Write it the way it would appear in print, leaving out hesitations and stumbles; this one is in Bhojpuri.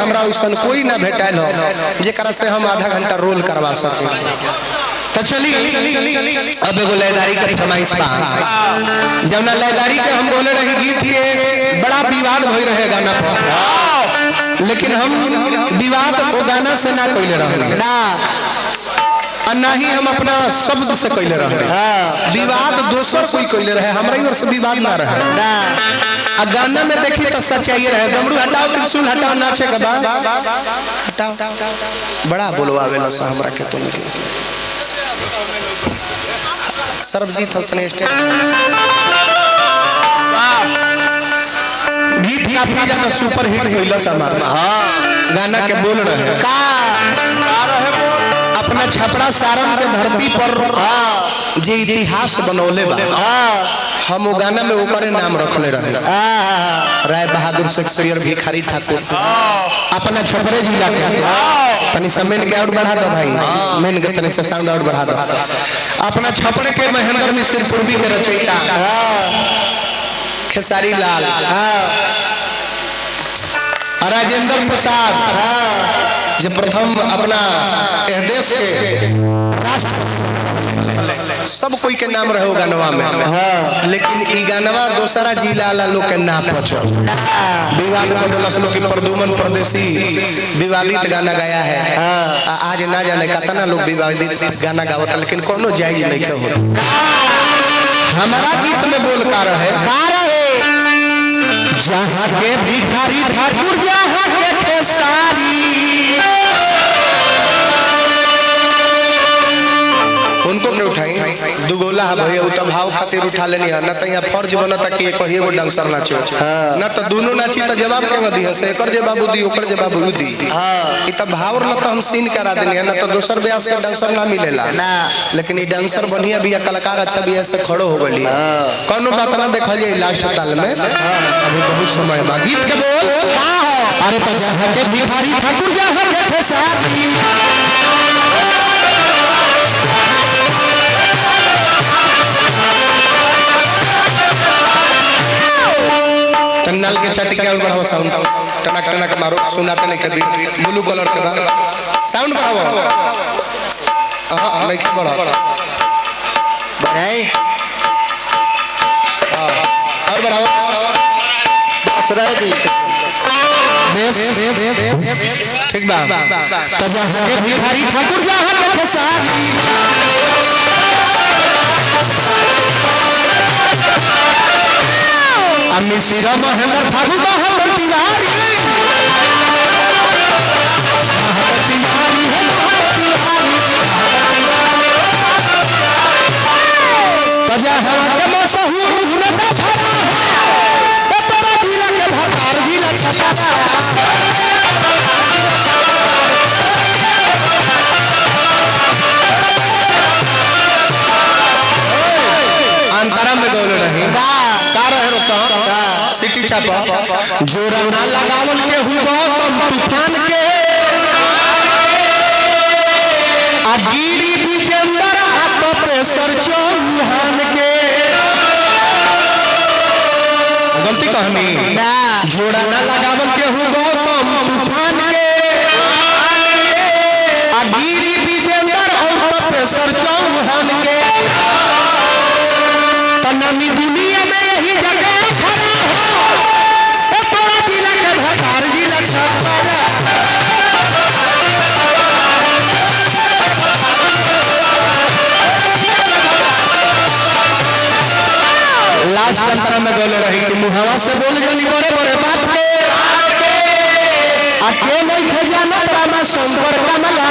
हमरा वैसन कोई ना भेटाइल हो जेकरा से हम आधा घंटा रोल करवा सके। तो चली अब एगो लयदारी के फरमाइश बा, जौना लयदारी के हम बोले रही गीत ये बड़ा विवाद भई रहे गाना पर, लेकिन हम विवाद वो गाना से ना कइले रहनी ना और ना ही हम अपना शब्द से कइले रहनी। विवाद दोसर कोई कइले रहे, हमरा ओर से विवाद ना रहे। ना आ गाना में देखी तो सच्चाई रहे। डमरू हटाओ, त्रिशूल हटाओ, नाचे के बाद हटाओ, बड़ा बोलवावेला सा हमरा के तुम के सरबजीत अपने स्टेज गीत काफी ज्यादा सुपर हिट होइला हमार। हां गाना के बोल रहे का अपना छपरा सारण के धरती पर जे इतिहास बनौले बा, हम वो गाना में ओकरे नाम रखले रहे, राय बहादुर शेक्सपियर भिखारी ठाकुर अपना छपरे जिला के। तनी से मेन के और बढ़ा दो भाई, मेन के तनी से साउंड और बढ़ा दो। अपना छपरे के महेंद्र मिश्र पूर्वी के रचयिता खेसारी लाल, राजेंद्र प्रसाद जो प्रथम अपना एह देश के राष्ट्रपति, सब कोई के नाम रहे गानवा में, लेकिन ई गानवा दोसरा जिला ला लोग के ना पहुंचल। विवाद बदलस लोग की प्रदुमन परदेसी विवादित गाना गाया है। आज ना जाने कितना लोग विवादित गाना गावता, लेकिन कोनो जायज नहीं के हो। हमारा गीत में बोल का रहे, का रहे जहाँ के भिखारी ठाकुर जहाँ के खेसारी, उनको के उठाई दुगोला है भैया, उ तो भाव खातिर उठा लेनी है ना, तो यहाँ फर्ज बनता कि एक ही एगो डांसर नाचो ना, तो दोनों नाची तो जवाब के दी है से एकर जवाब दी ओकर जवाब उ दी। ई तो भाव ल तो हम सीन करा देनी है ना, तो दोसर ब्यास के डांसर ना मिलेला, लेकिन ई डांसर बढ़िया भी कलाकार अच्छा भी से खड़ो हो गली। कोनो बात ना देखल जाई लास्ट ताल में, अभी बहुत समय बा। गीत के बोल अरे तो जहाँ के भिखारी ठाकुर जहाँ के खेसारी, टन्नल के चटके और बढ़ाओ साउंड, टनक टनक मारो, सुनाते नहीं कभी ब्लू कलर के बाद साउंड बढ़ाओ। हां नहीं के बढ़ाओ बढ़ाई और बढ़ाओ बस रह दी बेस ठीक बा। तो जहां के भिखारी ठाकुर जहां के खेसारी, मिश्रा महेंद्र ठाकुर बहादुर तिवारी, बहादुर तिवारी है बहादुर तिवारी, तजहा के मशहूर हुनका भरा है, तोरा जिला के भतार जिला छपरा। अंतरा में बोल रही का रहे रोशन सिटी छापा जोरा ना लगावल के हुआ तूफान के, आ गिरी विजेंद्र आ तो प्रेशर चौहान के। गलती कहनी ना, जोरा ना लगावल के हुआ तूफान के, आ गिरी विजेंद्र और तो प्रेशर चौहान के। तनामी दुनिया में यही जगह खड़ा हो, ए तोरा जिला के भतार जिला छपरा। लास्ट अंतरा में बोले रही कि मुहावा से बोल जानी बड़े बड़े बात के, आ के नहीं खे जाना रामा शंकर कमला।